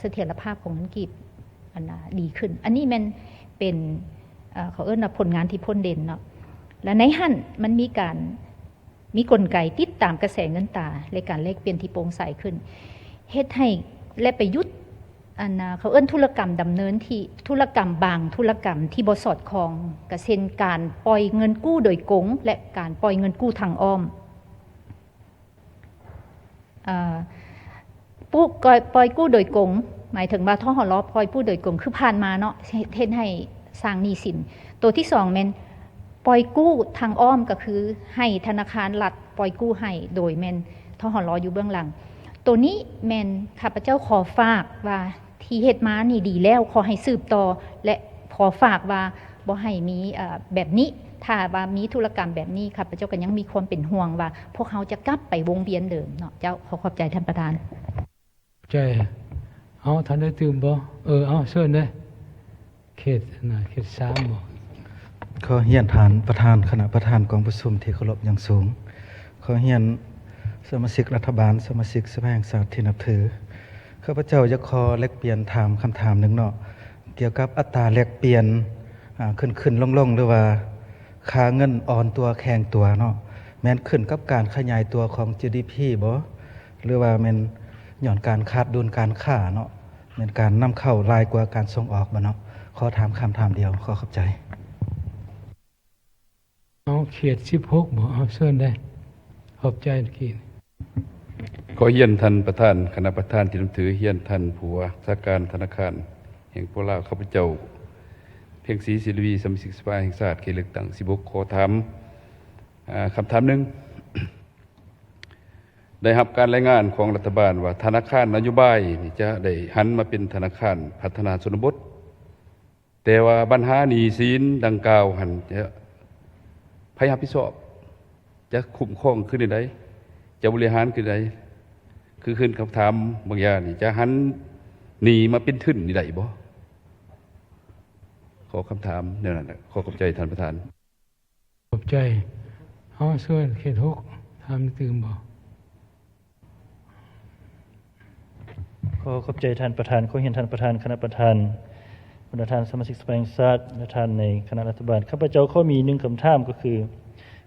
ສະຖຽນລະພາບຂອງເງິນກີບອັນນາດີຂຶ້ນ. ອັນນີ້ແມ່ນເປັນ, ເອີ, ເຂົາເອີ້ນວ່າຜົນງານທີ່ພົ້ນເດັ່ນເນາະ. ແລະ ໃນຫັ້ນມັນມີການ ມີກົນໄກຕິດຕາມກະແສເງິນຕາ ແລະ ການແລກປ່ຽນທີ່ໂປ່ງໃສຂຶ້ນ, ເຮັດໃຫ້ ແລະ ໄປຢຸດ ອັນນາ ເຂົາເອີ້ນທຸລະກຳດຳເນີນທີ່ ທຸລະກຳບາງທຸລະກຳທີ່ບໍ່ສອດຄ່ອງ, ກະເຊັ່ນ ການປ່ອຍເງິນກູ້ໂດຍກົງ ແລະ ການປ່ອຍເງິນກູ້ທາງອ້ອມ. ເອີ, ປູ້, ປ່ອຍ, ປ່ອຍກູ້ໂດຍກົງ, ໝາຍເຖິງວ່າ ທຫລ ປ່ອຍກູ້ໂດຍກົງ ຄືຜ່ານມາເນາະ, ເຮັດ, ເຮັດໃຫ້ສ້າງໜີ້ສິນ. ໂຕທີສອງແມ່ນປ່ອຍກູ້ທາງອ້ອມ, ກໍຄືໃຫ້ທະນາຄານລັດປ່ອຍກູ້ໃຫ້, ໂດຍແມ່ນ ທຫລ ຢູ່ເບື້ອງຫຼັງ. ໂຕນີ້ແມ່ນຂ້າພະເຈົ້າຂໍຝາກວ່າ ທີ່ເຮັດມານີ້ດີແລ້ວ, ຂໍໃຫ້ສືບຕໍ່ ແລະ ຂໍຝາກວ່າບໍ່ໃຫ້ມີ, ເອີ, ແບບນີ້. ຖ້າວ່າມີທຸລະກຳແບບນີ້, ຂ້າພະເຈົ້າກໍຍັງມີຄວາມເປັນຫ່ວງວ່າ ພວກເຮົາຈະກັບໄປວົງວຽນເດີມເນາະ. ເຈົ້າ, ຂໍຂອບໃຈທ່ານປະທານ. ໃຈ. ເອົາ ທ່ານໄດ້ຕື່ມບໍ່? ເອີ ເອົາ ເຊີນເດ້. ເຂດນະ ເຂດສາມບໍ່? ຂໍຮຽນທ່ານປະທານ ຄະນະປະທານກອງປະຊຸມທີ່ເຄົາລົບຢ່າງສູງ, ຂໍຮຽນສະມາຊິກລັດຖະບານ, ສະມາຊິກສະພາແຫ່ງຊາດທີ່ນັບຖື, ຂ້າພະເຈົ້າຢາກຂໍແລກປ່ຽນຖາມຄຳຖາມໜຶ່ງເນາະ ກ່ຽວກັບອັດຕາແລກປ່ຽນ ອາ ຂຶ້ນໆລົງໆ ຫຼືວ່າຄ່າເງິນອ່ອນຕົວແຂງຕົວເນາະ, ແມ່ນຂຶ້ນກັບການຂະຫຍາຍຕົວຂອງ ຈີດີພີ ບໍ່ ຫຼືວ່າແມ່ນຍ້ອນການຂາດດຸນການຄ້າເນາະ? ແມ່ນການນຳເຂົ້າຫຼາຍກວ່າການສົ່ງອອກບໍ່ເນາະ? ຂໍຖາມຄຳຖາມດຽວ. ຂໍຂອບໃຈ. ເອົາ ເຂດສິບຫົກບໍ່? ເອົາ ເຊີນເດ້. ຂອບໃຈ. ຂໍຮຽນທ່ານປະທານ, ຄະນະປະທານທີ່ນັບຖື, ຮຽນທ່ານຜູ້ວ່າຊາການທະນາຄານແຫ່ງປະເທດລາວ, ຂ້າພະເຈົ້າ ເພັງສີ ສີລະວີ ສະມາຊິກສະພາແຫ່ງຊາດ ເຂດເລືອກຕັ້ງສິບຫົກ ຂໍຖາມ ອາ ຄຳຖາມໜຶ່ງ. ໄດ້ຮັບການລາຍງານຂອງລັດຖະບານວ່າ ທະນາຄານນະໂຍບາຍນີ້ຈະໄດ້ຫັນມາເປັນທະນາຄານພັດທະນາຊົນນະບົດ, ແຕ່ວ່າບັນຫາໜີ້ສິນດັ່ງກ່າວຫັ້ນ ຈະ ໃຜຮັບຜິດຊອບ? ຈະຄຸ້ມຄອງຄືແນວໃດ? ຈະບໍລິຫານຄືໃດ? ຄືຂຶ້ນຄຳຖາມບາງຢ່າງນີ້ ຈະຫັນໜີ້ມາເປັນທຶນນີ້ໄດ້ບໍ່? ຂໍຄຳຖາມແນວນັ້ນແຫຼະ. ຂໍຂອບໃຈທ່ານປະທານ. ຂອບໃຈ. ເອົາ ເຊີນເຂດຫົກ ຖາມຕື່ມບໍ່? ຂໍຂອບໃຈທ່ານປະທານ, ຂໍຮຽນທ່ານປະທານ, ຄະນະປະທານ, ບັນດາທ່ານສະມາຊິກສະພາແຫ່ງຊາດ ແລະ ທ່ານໃນຄະນະລັດຖະບານ, ຂ້າພະເຈົ້າຂໍມີໜຶ່ງຄຳຖາມ ກໍຄື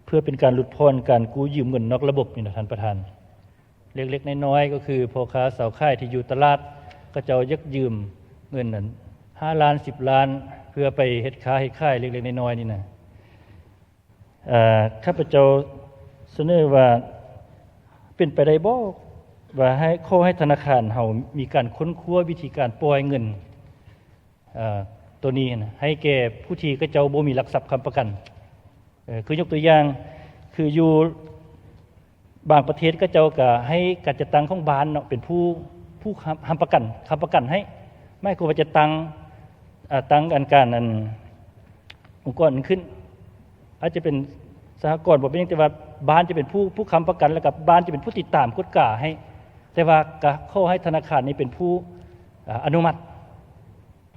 ເພື່ອເປັນການຫຼຸດຜ່ອນການກູ້ຢືມເງິນນອກລະບົບນີ້ນະທ່ານປະທານ, ເລັກໆນ້ອຍໆ ກໍຄືພໍ່ຄ້າຊາວຂາຍທີ່ຢູ່ຕະຫຼາດ ເຂົາເຈົ້າຢາກຢືມເງິນນັ້ນ ຫ້າລ້ານ ສິບລ້ານ ເພື່ອໄປເຮັດຄ້າເຮັດຂາຍເລັກໆນ້ອຍໆນີ້ນະ. ເອີ ຂ້າພະເຈົ້າສະເໜີວ່າ ເປັນໄປໄດ້ບໍ່ວ່າໃຫ້ ຂໍໃຫ້ທະນາຄານເຮົາມີການຄົ້ນຄວ້າວິທີການປ່ອຍເງິນ ເອີ ໂຕນີ້ນະ ໃຫ້ແກ່ຜູ້ທີ່ເຂົາເຈົ້າບໍ່ມີຫຼັກຊັບຄ້ຳປະກັນ. ເອີ ຄືຍົກຕົວຢ່າງ ຄືຢູ່ບາງປະເທດ ເຂົາເຈົ້າກໍໃຫ້ການຈັດຕັ້ງຂອງບ້ານເນາະ ເປັນຜູ້ ຜູ້ຄ້ຳປະກັນ ຄ້ຳປະກັນໃຫ້, ໝາຍຄວາມວ່າຈະຕັ້ງ ເອີ ຕັ້ງອັນການ ອັນ ອົງກອນຂຶ້ນ ອາດຈະເປັນສະຫະກອນບໍ່ເປັນຫຍັງ, ແຕ່ວ່າບ້ານຈະເປັນຜູ້ ຜູ້ຄ້ຳປະກັນ ແລ້ວກໍບ້ານຈະເປັນຜູ້ຕິດຕາມກວດກາໃຫ້, ແຕ່ວ່າກໍຂໍໃຫ້ທະນາຄານນີ້ເປັນຜູ້ ອາ ອະນຸມັດ.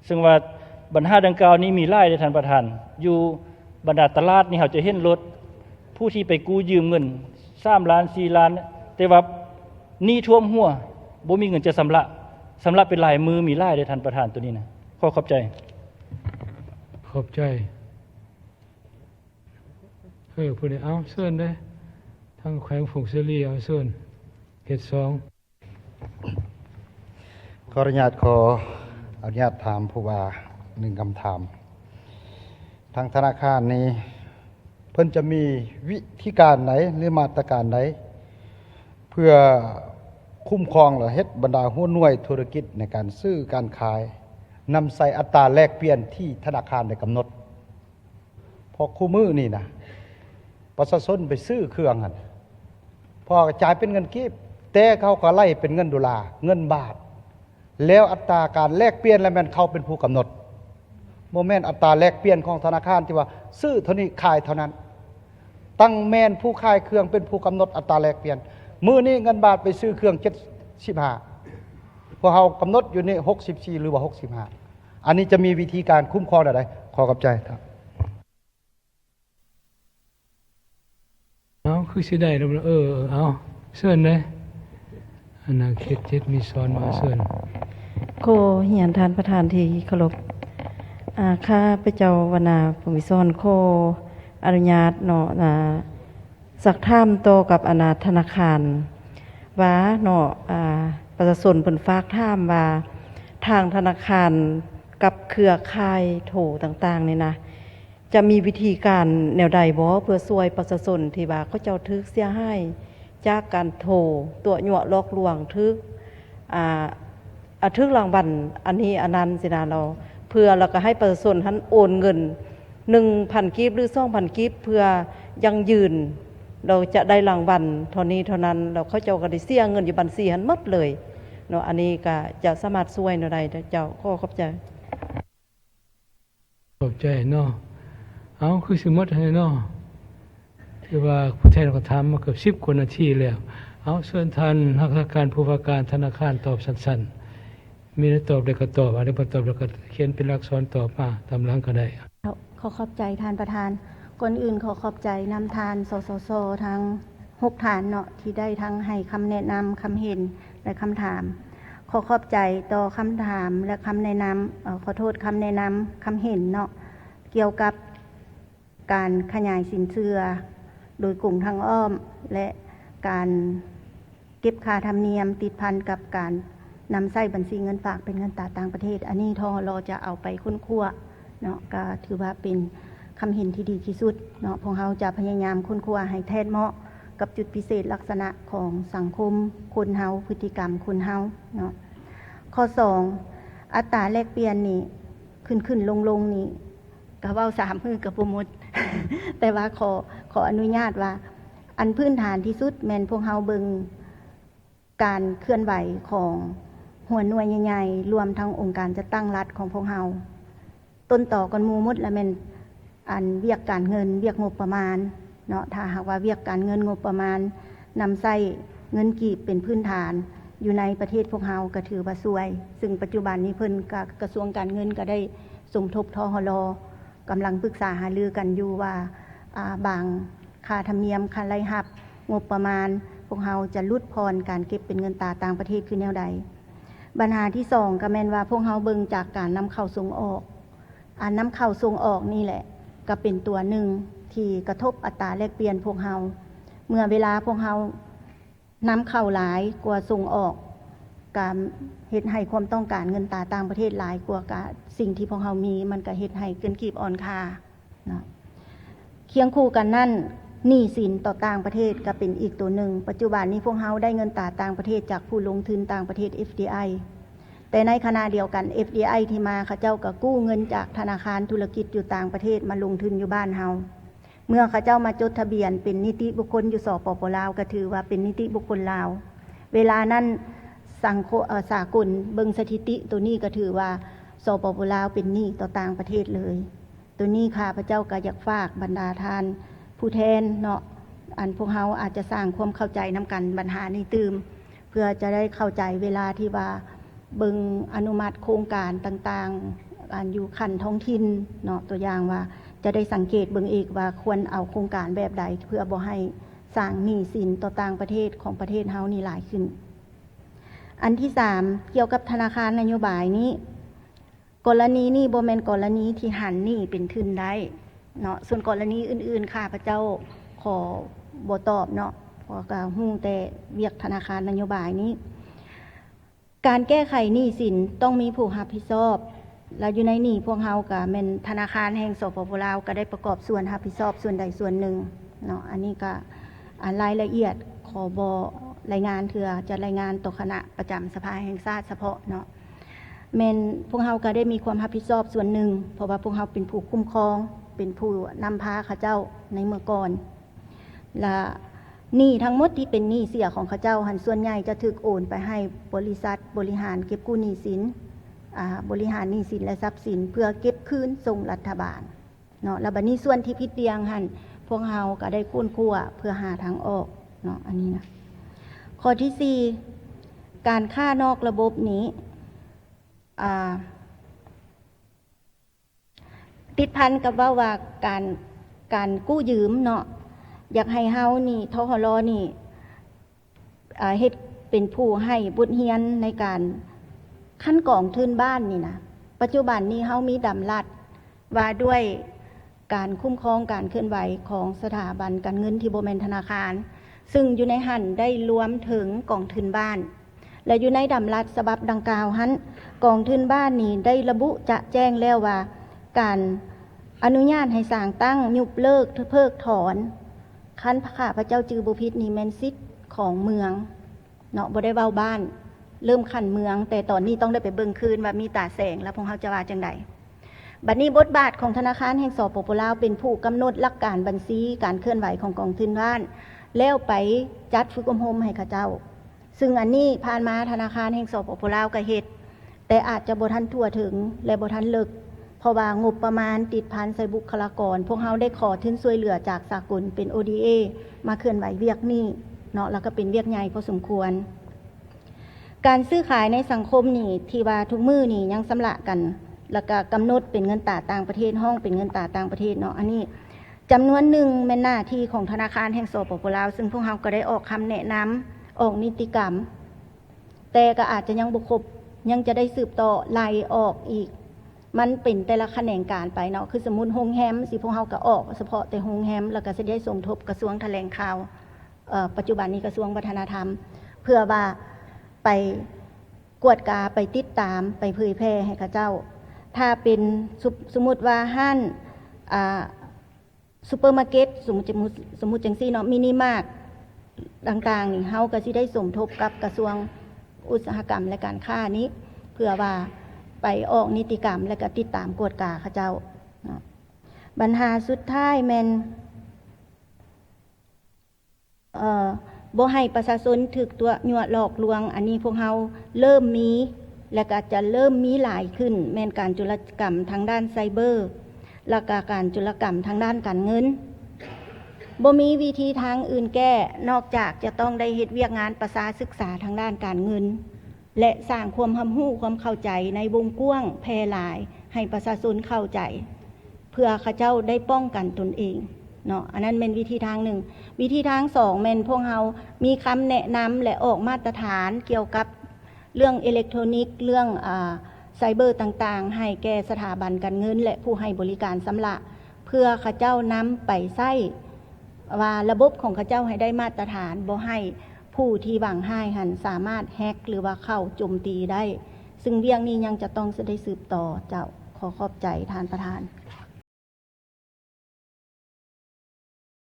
ເຊິ່ງວ່າບັນຫາດັ່ງກ່າວນີ້ມີຫຼາຍເດ້ທ່ານປະທານ, ຢູ່ບັນດາຕະຫຼາດນີ້ເຮົາຈະເຫັນໂລດ ຜູ້ທີ່ໄປກູ້ຢືມເງິນ ສາມລ້ານ ສີ່ລ້ານ ແຕ່ວ່າໜີ້ຖ້ວມຫົວ ບໍ່ມີເງິນຈະຊຳລະ, ຊຳລະເປັນລາຍມື້ ມີຫຼາຍເດ້ທ່ານປະທານ ໂຕນີ້ນະ. ຂໍຂອບໃຈ. ຂອບໃຈ. ເອີ ຜູ້ໃດ ເອົາ ເຊີນເດ້ ທາງແຂວງຜົ້ງສາລີ ເອົາ ເຊີນ ເຂດສອງ. ຂໍອະນຸຍາດ ຂໍອະນຸຍາດຖາມຜູ້ວ່າໜຶ່ງຄຳຖາມ. ທາງທະນາຄານນີ້ ເພິ່ນຈະມີວິທີການໃດ ຫຼື ມາດຕະການໃດ ເພື່ອຄຸ້ມຄອງ ແລະ ເຮັດບັນດາຫົວໜ່ວຍທຸລະກິດໃນການຊື້ການຂາຍ ນຳໃຊ້ອັດຕາແລກປ່ຽນທີ່ທະນາຄານໄດ້ກຳນົດ? ເພາະຄູ່ມື້ນີ້ນະ ປະຊາຊົນໄປຊື້ເຄື່ອງຫັ້ນ ເພາະວ່າຈ່າຍເປັນເງິນກີບ, ແຕ່ເຂົາກໍໄລ່ເປັນເງິນໂດລາ, ເງິນບາດ, ແລ້ວອັດຕາການແລກປ່ຽນລະແມ່ນເຂົາເປັນຜູ້ກຳນົດ, ບໍ່ແມ່ນອັດຕາແລກປ່ຽນຂອງທະນາຄານທີ່ວ່າຊື້ເທົ່ານີ້ຂາຍເທົ່ານັ້ນ, ຕັ້ງແມ່ນຜູ້ຂາຍເຄື່ອງເປັນຜູ້ກຳນົດອັດຕາແລກປ່ຽນ. ມື້ນີ້ເງິນບາດໄປຊື້ເຄື່ອງເຈັດສິບຫ້າ, ພວກເຮົາກຳນົດຢູ່ນີ້ຫົກສິບສີ່ ຫຼືວ່າຫົກສິບຫ້າ. ອັນນີ້ຈະມີວິທີການຄຸ້ມຄອງແນວໃດ? ຂໍຂອບໃຈ. ເອົາ ຄືຊິໄດ້ແລ້ວ ເອີ ເອົາ ເຊີນເດ້ ອັນນາເຂດເຈັດມີສອນມາ ເຊີນ. ຂໍຮຽນທ່ານປະທານທີ່ເຄົາລົບ, ອາ ຂ້າພະເຈົ້າ ວັນນາ ພົມວິສອນ ຂໍອະນຸຍາດເນາະ ອາ ສັກຖາມຕໍ່ກັບ ອັນນາ ທະນາຄານວ່າເນາະ, ອາ ປະຊາຊົນເພິ່ນຝາກຖາມວ່າ ທາງທະນາຄານກັບເຄືອຂ່າຍໂທຕ່າງໆນີ້ນະ ຈະມີວິທີການແນວໃດບໍ່ ເພື່ອຊ່ວຍປະຊາຊົນທີ່ວ່າເຂົາເຈົ້າຖືກເສຍຫາຍຈາກການໂທຕົວະຍົວະຫຼອກລວງ, ຖືກ ອາ ອາ ຖືກລາງວັນອັນນີ້ອັນນັ້ນຊີ້ນະ, ແລ້ວເພື່ອ ແລ້ວກໍໃຫ້ປະຊາຊົນຫັ້ນໂອນເງິນໜຶ່ງພັນກີບ ຫຼື ສອງພັນກີບ ເພື່ອຢັ້ງຢືນ ແລ້ວຈະໄດ້ລາງວັນເທົ່ານີ້ເທົ່ານັ້ນ, ແລ້ວເຂົາເຈົ້າກໍໄດ້ເສຍເງິນຢູ່ບັນຊີຫັ້ນໝົດເລີຍເນາະ. ອັນນີ້ກໍຈະສາມາດຊ່ວຍແນວໃດເຈົ້າ? ຂໍຂອບໃຈ. ຂອບໃຈເນາະ. ເອົາ ຄືຊິໝົດແລ້ວເນາະ. ຖືວ່າຜູ້ແທນກໍຖາມມາເກືອບສິບກວ່ານາທີແລ້ວ. ເອົາ ເຊີນທ່ານຮັກສາການຜູ້ວ່າການທະນາຄານຕອບສັ້ນ ມີແນວຕອບໄດ້ກໍຕອບ ອັນໃດບໍ່ຕອບແລ້ວກໍຂຽນເປັນອັກສອນຕອບມາຕາມຫຼັງກໍໄດ້. ຂໍຂອບໃຈທ່ານປະທານ. ກ່ອນອື່ນຂໍຂອບໃຈນຳທ່ານ ສສຊ ທັງຫົກທ່ານເນາະ ທີ່ໄດ້ທັງໃຫ້ຄຳແນະນຳ, ຄຳເຫັນ ແລະ ຄຳຖາມ. ຂໍຂອບໃຈຕໍ່ຄຳຖາມ ແລະ ຄຳແນະນຳ, ເອີ ຂໍໂທດ, ຄຳແນະນຳ, ຄຳເຫັນເນາະ ກ່ຽວກັບ ການຂະຫຍາຍສິນເຊື່ອໂດຍກົງທາງອ້ອມ ແລະ ການເກັບຄ່າທຳນຽມຕິດພັນກັບການນຳໃຊ້ບັນຊີເງິນຝາກເປັນເງິນຕາຕ່າງປະເທດ. ອັນນີ້ ທຫລ ຈະເອົາໄປຄົ້ນຄວ້າເນາະ, ກໍຖືວ່າເປັນຄຳເຫັນທີ່ດີທີ່ສຸດເນາະ. ພວກເຮົາຈະພະຍາຍາມຄົ້ນຄວ້າໃຫ້ແທດເໝາະກັບຈຸດພິເສດລັກສະນະຂອງສັງຄົມຄົນເຮົາ, ພຶດຕິກຳຄົນເຮົາເນາະ. ຂໍ້ສອງ ອັດຕາແລກປ່ຽນນີ້ ຂຶ້ນໆລົງໆນີ້ ກໍເວົ້າສາມມື້ກໍບໍ່ໝົດ ແຕ່ວ່າຂໍ ຂໍອະນຸຍາດວ່າ ອັນພື້ນຖານທີ່ສຸດແມ່ນພວກເຮົາເບິ່ງການເຄື່ອນໄຫວຂອງຫົວໜ່ວຍໃຫຍ່ໆ ລວມທັງອົງການຈັດຕັ້ງລັດຂອງພວກເຮົາ. ຕົ້ນຕໍກ່ອນໝູ່ໝົດລະແມ່ນ ອັນວຽກການເງິນ, ວຽກງົບປະມານເນາະ. ຖ້າຫາກວ່າວຽກການເງິນ, ງົບປະມານນຳໃຊ້ເງິນກີບເປັນພື້ນຖານຢູ່ໃນປະເທດພວກເຮົາ ກໍຖືວ່າຊ່ວຍ. ຊຶ່ງປັດຈຸບັນນີ້ເພິ່ນ ກະ ກະຊວງການເງິນກໍໄດ້ສົມທົບ ທຫລ ກຳລັງປຶກສາຫາລືກັນຢູ່ວ່າ ອາ ບາງຄ່າທຳນຽມ, ຄ່າລາຍຮັບ, ງົບປະມານ ພວກເຮົາຈະຫຼຸດຜ່ອນການເກັບເປັນເງິນຕາຕ່າງປະເທດຄືແນວໃດ. ບັນຫາທີສອງ ກໍແມ່ນວ່າພວກເຮົາເບິ່ງຈາກການນຳເຂົ້າສົ່ງອອກ. ອັນນຳເຂົ້າສົ່ງອອກນີ້ແຫຼະ ກໍເປັນຕົວໜຶ່ງທີ່ກະທົບອັດຕາແລກປ່ຽນພວກເຮົາ. ເມື່ອເວລາພວກເຮົານຳເຂົ້າຫຼາຍກວ່າສົ່ງອອກ ກໍເຮັດໃຫ້ຄວາມຕ້ອງການເງິນຕາຕ່າງປະເທດຫຼາຍກວ່າ ກະສິ່ງທີ່ພວກເຮົາມີ ມັນກໍເຮັດໃຫ້ເງິນກີບອ່ອນຄ່າເນາະ. ຄຽງຄູ່ກັນນັ້ນ ໜີ້ສິນຕໍ່ຕ່າງປະເທດກໍເປັນອີກຕົວໜຶ່ງ. ປັດຈຸບັນນີ້ພວກເຮົາໄດ້ເງິນຕາຕ່າງປະເທດຈາກຜູ້ລົງທຶນຕ່າງປະເທດ ເອັຟດີໄອ ແຕ່ໃນຂະນະດຽວກັນ ເອັຟດີໄອ ທີ່ມາ ເຂົາເຈົ້າກໍກູ້ເງິນຈາກທະນາຄານທຸລະກິດຢູ່ຕ່າງປະເທດມາລົງທຶນຢູ່ບ້ານເຮົາ. ເມື່ອເຂົາເຈົ້າມາຈົດທະບຽນເປັນນິຕິບຸກຄົນຢູ່ ສປປ ລາວ ກໍຖືວ່າເປັນນິຕິບຸກຄົນລາວ. ເວລານັ້ນ ສັງຄົມ ເອີ ສາກົນເບິ່ງສະຖິຕິໂຕນີ້ກໍຖືວ່າ ສປປ ລາວ ເປັນໜີ້ຕໍ່ຕ່າງປະເທດເລີຍ. ໂຕນີ້ຂ້າພະເຈົ້າກໍຢາກຝາກບັນດາທ່ານຜູ້ແທນເນາະ ອັນພວກເຮົາອາດຈະສ້າງຄວາມເຂົ້າໃຈນຳກັນບັນຫານີ້ຕື່ມ ເພື່ອຈະໄດ້ເຂົ້າໃຈເວລາທີ່ວ່າເບິ່ງອະນຸມັດໂຄງການຕ່າງໆ ອັນຢູ່ຂັ້ນທ້ອງຖິ່ນເນາະ, ຕົວຢ່າງວ່າຈະໄດ້ສັງເກດເບິ່ງອີກວ່າຄວນເອົາໂຄງການແບບໃດ ເພື່ອບໍ່ໃຫ້ສ້າງໜີ້ສິນຕໍ່ຕ່າງປະເທດຂອງປະເທດເຮົານີ້ຫຼາຍຂຶ້ນ. ອັນທີສາມ ກ່ຽວກັບທະນາຄານນະໂຍບາຍນີ້ ກໍລະນີນີ້ບໍ່ແມ່ນກໍລະນີທີ່ຫັນໜີ້ເປັນທຶນໄດ້ເນາະ, ສ່ວນກໍລະນີອື່ນໆ ຂ້າພະເຈົ້າຂໍບໍ່ຕອບເນາະ ເພາະກໍຮູ້ແຕ່ວຽກທະນາຄານນະໂຍບາຍນີ້. ການແກ້ໄຂໜີ້ສິນຕ້ອງມີຜູ້ຮັບຜິດຊອບ ແລະ ຢູ່ໃນນີ້ພວກເຮົາກໍແມ່ນທະນາຄານແຫ່ງ ສປປ ລາວ ກໍໄດ້ປະກອບສ່ວນຮັບຜິດຊອບສ່ວນໃດສ່ວນໜຶ່ງເນາະ. ອັນນີ້ກໍ ອາ ລາຍລະອຽດຂໍບໍ່ລາຍງານເທື່ອ, ຈະລາຍງານຕໍ່ຄະນະປະຈຳສະພາແຫ່ງຊາດສະເພາະເນາະ. ແມ່ນພວກເຮົາກໍໄດ້ມີຄວາມຮັບຜິດຊອບສ່ວນໜຶ່ງ ເພາະວ່າພວກເຮົາເປັນຜູ້ຄຸ້ມຄອງ, ເປັນຜູ້ນຳພາເຂົາເຈົ້າໃນເມື່ອກ່ອນ ລະໜີ້ທັງໝົດທີ່ເປັນໜີ້ເສຍຂອງເຂົາເຈົ້າຫັ້ນ ສ່ວນໃຫຍ່ຈະຖືກໂອນໄປໃຫ້ບໍລິສັດບໍລິຫານເກັບກູ້ໜີ້ສິນ, ອາ, ບໍລິຫານໜີ້ສິນ ແລະ ຊັບສິນ ເພື່ອເກັບຄືນສົ່ງລັດຖະບານເນາະ. ລະບັດນີ້ສ່ວນທີ່ຜິດບ່ຽງຫັ້ນ ພວກເຮົາກໍໄດ້ຄົ້ນຄວ້າເພື່ອຫາທາງອອກເນາະ. ອັນນີ້ນະ ຂໍ້ທີສີ່ ການຄ້ານອກລະບົບນີ້ ອາ ຕິດພັນກັບເວົ້າວ່າການ ການກູ້ຢືມເນາະ, ຢາກໃຫ້ເຮົານີ້ ທຫລ ນີ້ ອາ ເຮັດເປັນຜູ້ໃຫ້ບົດຮຽນໃນການ ຄັນກອງທຶນບ້ານນີ້ນະ, ປັດຈຸບັນນີ້ເຮົາມີດຳລັດວ່າດ້ວຍການຄຸ້ມຄອງການເຄື່ອນໄຫວຂອງສະຖາບັນການເງິນທີ່ບໍ່ແມ່ນທະນາຄານ, ຊຶ່ງຢູ່ໃນຫັ້ນໄດ້ລວມເຖິງກອງທຶນບ້ານ. ແລະ ຢູ່ໃນດຳລັດສະບັບດັ່ງກ່າວຫັ້ນ ກອງທຶນບ້ານນີ້ໄດ້ລະບຸຈະແຈ້ງແລ້ວວ່າ ການອະນຸຍາດໃຫ້ສ້າງຕັ້ງ, ຍຸບເລີກ, ເພີກຖອນ, ຄັນຂ້າພະເຈົ້າຈື່ບໍ່ຜິດນີ້ແມ່ນສິດຂອງເມືອງເນາະ, ບໍ່ໄດ້ເວົ້າບ້ານ, ເລີ່ມຂັ້ນເມືອງ, ແຕ່ຕອນນີ້ຕ້ອງໄດ້ໄປເບິ່ງຄືນວ່າມີຕາແສງ ແລ້ວພວກເຮົາຈະວ່າຈັ່ງໃດ. ບັດນີ້ບົດບາດຂອງທະນາຄານແຫ່ງ ສປປ ລາວ ເປັນຜູ້ກຳນົດຫຼັກການບັນຊີການເຄື່ອນໄຫວຂອງກອງທຶນບ້ານ ແລ້ວໄປຈັດຝຶກອົບຮົມໃຫ້ເຂົາເຈົ້າ. ຊຶ່ງອັນນີ້ຜ່ານມາທະນາຄານແຫ່ງ ສປປ ລາວ ກໍເຮັດ, ແຕ່ອາດຈະບໍ່ທັນທົ່ວເຖິງ ແລະ ບໍ່ທັນເລິກ ເພາະວ່າງົບປະມານຕິດພັນໃສ່ບຸກຄະລາກອນ. ພວກເຮົາໄດ້ຂໍທຶນຊ່ວຍເຫຼືອຈາກສາກົນເປັນ ໂອ ດີ ເອ ມາເຄື່ອນໄຫວວຽກນີ້ເນາະ, ແລ້ວກໍເປັນວຽກໃຫຍ່ພໍສົມຄວນ. ການຊື້ຂາຍໃນສັງຄົມນີ້ ທີ່ວ່າທຸກມື້ນີ້ຍັງຊຳລະກັນ ແລ້ວກໍກຳນົດເປັນເງິນຕາຕ່າງປະເທດ ຮ້ອງເປັນເງິນຕາຕ່າງປະເທດເນາະ ອັນນີ້ຈຳນວນໜຶ່ງແມ່ນໜ້າທີ່ຂອງທະນາຄານແຫ່ງ ສປປ ລາວ ຊຶ່ງພວກເຮົາກໍໄດ້ອອກຄຳແນະນຳ ອອກນິຕິກຳ ແຕ່ກໍອາດຈະຍັງບໍ່ຄົບ ຍັງຈະໄດ້ສືບຕໍ່ໄລ່ອອກອີກ ມັນເປັນແຕ່ລະຂະແໜງການໄປເນາະ ຄືສົມມຸດໂຮງແຮມຊີ້ ພວກເຮົາກໍອອກສະເພາະແຕ່ໂຮງແຮມ ແລ້ວກໍຊິໄດ້ສົມທົບກະຊວງຖະແຫຼງຂ່າວ ເອີ ປັດຈຸບັນນີ້ກະຊວງວັດທະນະທຳ ເພື່ອວ່າໄປກວດກາ ໄປຕິດຕາມ ໄປເຜີຍແຜ່ໃຫ້ເຂົາເຈົ້າ. ຖ້າເປັນ ສົມ ສົມມຸດວ່າຮ້ານ ອ່າ ຊຸບເປີມາເກັດ ສົມມຸດ ສົມມຸດຈັ່ງຊີ້ເນາະ ມິນິມາດຕ່າງໆນີ້ ເຮົາກໍຊິໄດ້ສົມທົບກັບກະຊວງອຸດສາຫະກຳ ແລະ ການຄ້ານີ້ ເພື່ອວ່າໄປອອກນິຕິກຳ ແລະ ກໍຕິດຕາມກວດກາເຂົາເຈົ້າເນາະ. ບັນຫາສຸດທ້າຍແມ່ນ ເອີ ບໍ່ໃຫ້ປະຊາຊົນຖືກຕົວະຍົວະຫຼອກລວງ ອັນນີ້ພວກເຮົາເລີ່ມມີ ແລະ ກໍຈະເລີ່ມມີຫຼາຍຂຶ້ນ ແມ່ນການໂຈລະກຳທາງດ້ານໄຊເບີ ແລ້ວກໍການໂຈລະກຳທາງດ້ານການເງິນ. ບໍ່ມີວິທີທາງອື່ນແກ້ ນອກຈາກຈະຕ້ອງໄດ້ເຮັດວຽກງານປະຊາສຶກສາທາງດ້ານການເງິນ ແລະ ສ້າງຄວາມຮັບຮູ້ຄວາມເຂົ້າໃຈໃນວົງກວ້າງແຜ່ຫຼາຍໃຫ້ປະຊາຊົນເຂົ້າໃຈ ເພື່ອເຂົາເຈົ້າໄດ້ປ້ອງກັນຕົນເອງເນາະ ອັນນັ້ນແມ່ນວິທີທາງໜຶ່ງ. ວິທີທາງສອງແມ່ນພວກເຮົາມີຄຳແນະນຳ ແລະ ອອກມາດຕະຖານກ່ຽວກັບເລື່ອງເອເລັກໂທຣນິກ ເລື່ອງ ອາ ໄຊເບີຕ່າງໆ ໃຫ້ແກ່ສະຖາບັນການເງິນ ແລະ ຜູ້ໃຫ້ບໍລິການຊຳລະ ເພື່ອເຂົາເຈົ້ານຳໄປໃຊ້ ວ່າລະບົບຂອງເຂົາເຈົ້າໃຫ້ໄດ້ມາດຕະຖານ ບໍ່ໃຫ້ຜູ້ທີ່ຫວັງຮ້າຍຫັ້ນສາມາດແຮັກ ຫຼືວ່າເຂົ້າໂຈມຕີໄດ້ ຊຶ່ງວຽກນີ້ຍັງຈະຕ້ອງໄດ້ສືບຕໍ່. ເຈົ້າ ຂໍຂອບໃຈທ່ານປະທານ.